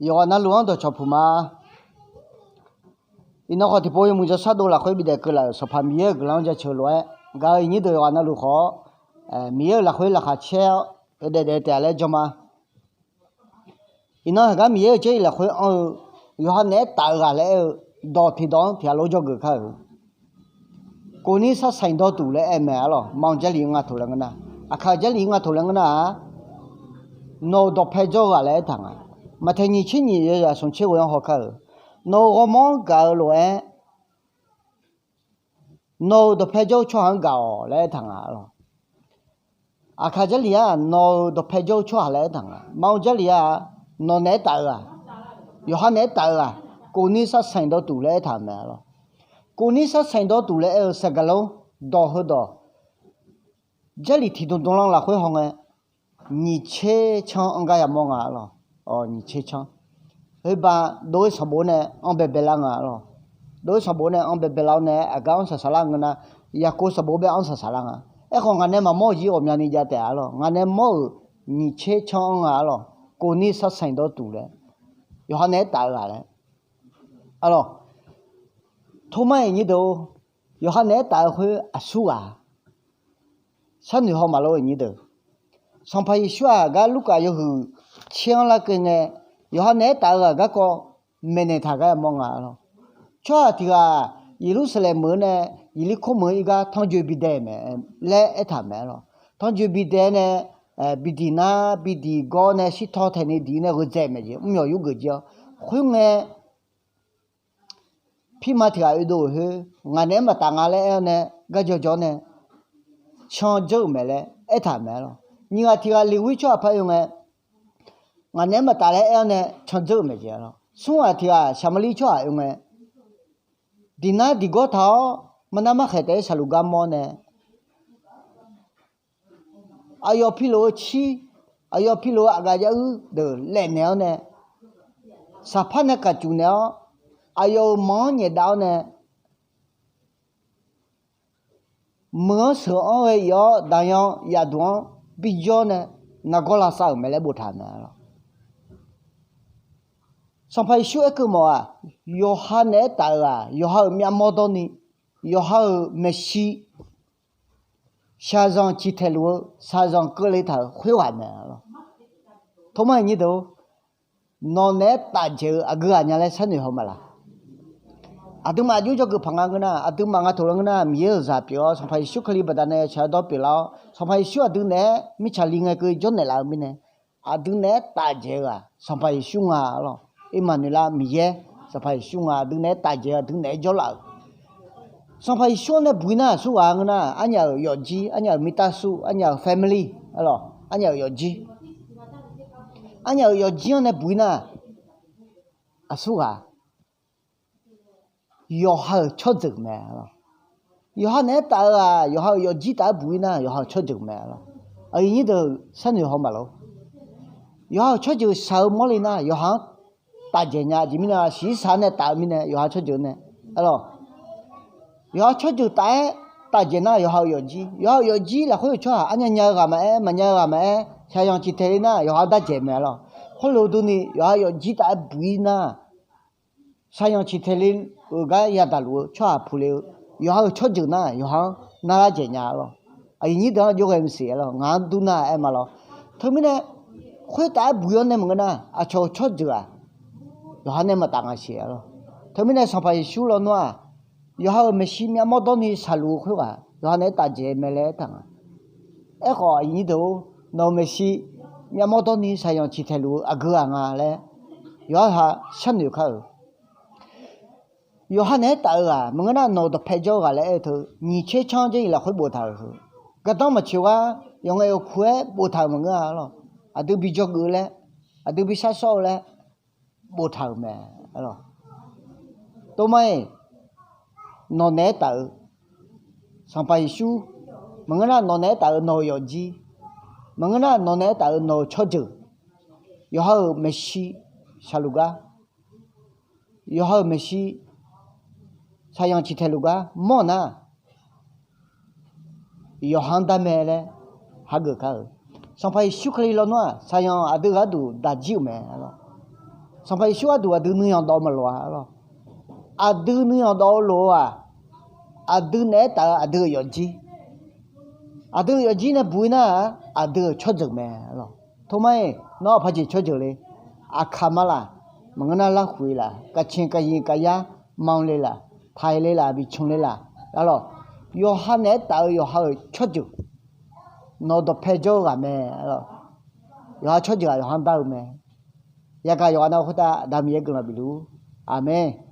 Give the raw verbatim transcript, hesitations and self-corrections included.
Yawqghaq navluf-anr dawqcawq puq ma. Iqnan khawf tiqpov yawmuiq jawrshar dov lafkhoer bidaef keuvlaf-euq Sanqpaq Miqyaer-euq guiqlanq-anr jaceuq lof-aer, gaq-euq iqnyir deuq yawqghaq navluf khawf, Miqyaer-euq lafkhoer laqkhaq caer-awr yawdaef daef taef-a laer jan ma. Iqnan heugar Miqyaer-euq Jarlif lafkhoer anr-eu, yawqha naeq-aer taf-eu ghaq laer aer-eu dawq tiqdawq-anr tiqghaq lof jawrgeuf kar-euq. Kov ni sar saeq dawr tuq laer aer mae arlawq. Maq-eu Jarlif nga toq laer ngeur nar, aqkaq Jarlif nga toq laer ngeur nar-aq, nawq-euq dawqpae jawr-eu ghaq laer aertaq nga. Maqtaeq nyiq tser nyiq yawzaq smq tser ghoe-anr haw kar-euq, nawq-euq ghawrmawr-anr gaq-eu lof-aer, nawq-euq dawqpae jawr-eu tsawrhaq-anr gaq-awq laer aertaq nga arlawq. Aqkaq Jarlif-aq nawq-euq dawqpae jawr-eu tsawrhaq laer aertaq nga. Maq-eu Jarlif-aq nawq naeq-aer taf-eu ghaq, yawqha naeq-aer taf-eu ghaq, kov ni sar saeq dawr tuq laer aertaq mae arlawq. Kov ni sar saeq dawr tuq laer aer-eu saqgaqlanr dawq heudawq, Jarlif tiqdmq dmq lanr lafkhoer haw ngae, nyiq tser canr anr gar yamawr nga arlawq. Nyiq tser canr. Khoerba dov-ir sanqbof nae anr baebae lar nga arlawq. Dov-ir sanqbof nae anr baebae lar-awr nae aqgar anr saqsaq lar ngeur nar, Yaqkov sanqbof bae anr saqsaq lar nga. Aerkhawf ngaq nae maqmawr-euq jir ghawqmyani jav taef-a arlawq. Ngaq nae mawr-euq nyiq tser canr anr nga arlawq. Kov ni sar saeq dawr tuq laer, yawqha naeq-aer taf-eu ghaq laer arlawq. Tormar-iq nyir deuq-or, yawqha naeq-aer taf-eu khoer aqsur ghaq sharnoeq haw maqlor-eu nyir deuq. Sanqpaq Yeqsur-aq gar Lurkaf yawhuiq tser-anr larkeuv ngae, yawqha naeq-aer taf-eu ghaq garkawv maeqnaeq taq gar yamawr nga arlawq. Tsawrhaq tiq ghaq Yeqlursaqlaeq meuq-eu nae Yeqlirkor meuq-eu ir gar tanrjoe bidae mae laer aertaq mae arlawq. Tanrjoe bidae nae, bidiq nar bidiq gawr nae shirtaw taeqni diq nae gheu dzaeq maeq jeq mr myawq yurgeuf jir-awr, khoerngae pirma tiq ghaq oedov-euq khoer, ngaq naeq-aer maqtaf nga laer aer-awr nae garjawr jawr nae can dzeur-euq mae laer aertaq mae arlawq. Nyiq ghaq tiq ghaq Leqwir tsawrhaq par oe ngae, ngaq naeq-aer maqtaf laer aer-awr nae can dzeur-euq mae jeq arlawq. Smr ghaq tiq ghaq Saqmaqlir tsawrhaq oe ngae, diq nar diq gawr taq-awr mar nar mar khaeq taef-aer saqluf gar mawr nae, aqyawf pilof-eu cir, aqyawf pilof-eu aqgaf jav uir deuq laeqnaeq-awr nae, saqpar nae kaqcuf naeq-awr, aqyawf-euq manq-anr nyaefdav-awr nae, meuq-anr sheuq-anr ghae-ir-awr daqyan yafduq-anr bijawr nae nargawr lavsav-euq mae laer boftaq-euq mae arlawq. Sanqpaq Yeqsur aerkeuv mawf-aq, yawqha naeq-aer taf-euq-aq yawqha-euq myavmawr dawrni, yawqha-euq maeqshi shaqzanq ciqtaeq luf-eu shaqzanq keuvle taq-euq khoerghaq mae arlawq. Tormar-iq nyir deuq-or, nawq naeq-aer tafdzaeq-eu aqgeu ghaq nya laer sharnoeq haw maqlaq. Aqduimaf aqjox jawrgeuf paq nga ngeur nar, aqduimaf nga toq laer ngeur nar, Miqyaer-euq zaq pyeuf-awr Sanqpaq Yeqsur Kali baqdanae shaq-awr dawr pyeuflar-awr, Sanqpaq Yeqsur aqdui naeq-aer mirtsaqli ngae keuv jawrnaeq laf-eu mirnae, aqdui naeq-aer tafdzaeq-eu-aq Sanqpaq Yeqsur nga arlawq. Irmaqnoeqlav Miqyaer Sanqpaq Yeqsur nga, aqdui naeq-aer tafdzaeq-eu aqdui naeq-aer jawrlaf-euq. Sanqpaq Yeqsur-anr nae buq-ir nar aqsur ghaq ngeur nar, arnyaf-euq yawfjir, arnyaf-euq mirtarsur, arnyaf-euq family arlawq, arnyaf-euq yawfjir, arnyaf-euq yawfjir-anr nae buq-ir nar aqsur ghaq yawqha-euq tsawrjeuq mae arlawq. Yawqha naeq-aer taf-eu-aq yawqha-euq yawfjir taf-aer buq-ir nar yawqha-euq tsawrjeuq mae arlawq. Aqyuif nyir deuq sharnoeq haw maqlor. Yawqha-euq tsawrjeuq shaq-eu mawrle nar yawqha-anr tafdzaeq nya. Aqjeq mirnae siqshaq nae taf-eu mirnae yawqha tsawrjeuq nae arlawq. Yawqha tsawrjeuq taf-aer tafdzaeq nar yawqha-euq yawfjir, yawqha-euq yawfjir lafkhoer-euq tsawrhaq arnya nya-eu ghaq maqaer, maqnya-eu ghaq maqaer, shaqzanq ciqtaeq le nar yawqha-anr dardzaeq mae arlawq. Khoerlof durni yawqha yawfjir taf-aer buq-ir nar shaqzanq ciqtaeq le-euq gar yadaq luf-eu tsawrhaq puq le-eu, yawqha-euq tsawrjeuq nar yawqha-anr narlar dzaeq nya arlawq. Aqyuif nyir deuq-anr jov ghae maqsiq arlawq, ngaq-anr dur nar-aer maqlawr. Teumirnae khoertaf-aer buq-ir-awr nae maqngeur nar aqcawq-euq tsawrjeuq-aq yawqha nae maqtaf nga siq arlawq. Teumirnae Sanqpaq Yeqsur lawnmr-aq yawqha-euq maeqshi myavmawr dawrni shaqluf-eu khoerghaq yawqha naeq-aer tafdzaeq mae laer aertaq nga. Aerkhawf aqyuif nyir deuq-or, nawq-euq maeqshi myavmawr dawrni shaqzanq ciqtaeq luf-eu aqgeu ghaq nga laer yawqha ha sharnoeq kar-euq. Yawqha naeq-aer taf-eu ghaq maqngeur nar nawq-euq dawqpae jawr-eu ghaq laer aer-eu teu nyiq tser canr Jarlif lafkhoer boftaq-euq heu, gardanr maqtsoeq gar yawqngaef yawqkuq-aer boftaq-euq maqngeur-a arlawq. Aqdui bi jawrgeuf-eu laer, aqdui bi sharsawr-eu laer boftaq-euq mae. Tov mar-iq, nawq naeq-aer taf-eu Sanqpaq Yeqsur, maqngeur nar nawq naeq-aer taf-eu nawq-euq yawfjir, maqngeur nar nawq naeq-aer taf-eu nawq-euq tsawrjeuq, yawqha-euq maeqshi shaqluf gar, yawqha-euq maeqshi shaqzanq ciqtaeq luf gar mawr nar, yawqha-anr dar mae laer hageuf kar-euq. Sanqpaq Yeqsur Kali lawnmr-aq shaqzanq aqdui gharduq daq jir-euq mae arlawq. Sanqpaq Yeqsur gharduq aqdui nuiyanq dawv maqloq-a lawq. Aqdui nuiyanq dawv-eu lof-aq, aqdui naeq-aer taf-eu aqdui-euq yawfjir, aqdui-euq yawfjir nae buq-ir nar-aq, aqdui-euq tsawrjeuq mae lawq. Tormar-iq, nawr aqpaq jeq tsawrjeuq le. Aqkaq ma laf, maqngeur nar larkhoeq laf, kavcae kavyir kavyar ma le laf, taiq le laf, biqcmq le laf, a lawq. Yawqha naeq-aer taf-eu yawqha-euq tsawrjeuq, nawq-eu dawqpae jawr-eu ghaq mae. Yawqha tsawrjeuq-aq yawqha dar-eu mae. Yagaq yawqha nav khoertav Aqda Miqyaer guiqlanq bifluf-ur. Aqmeq.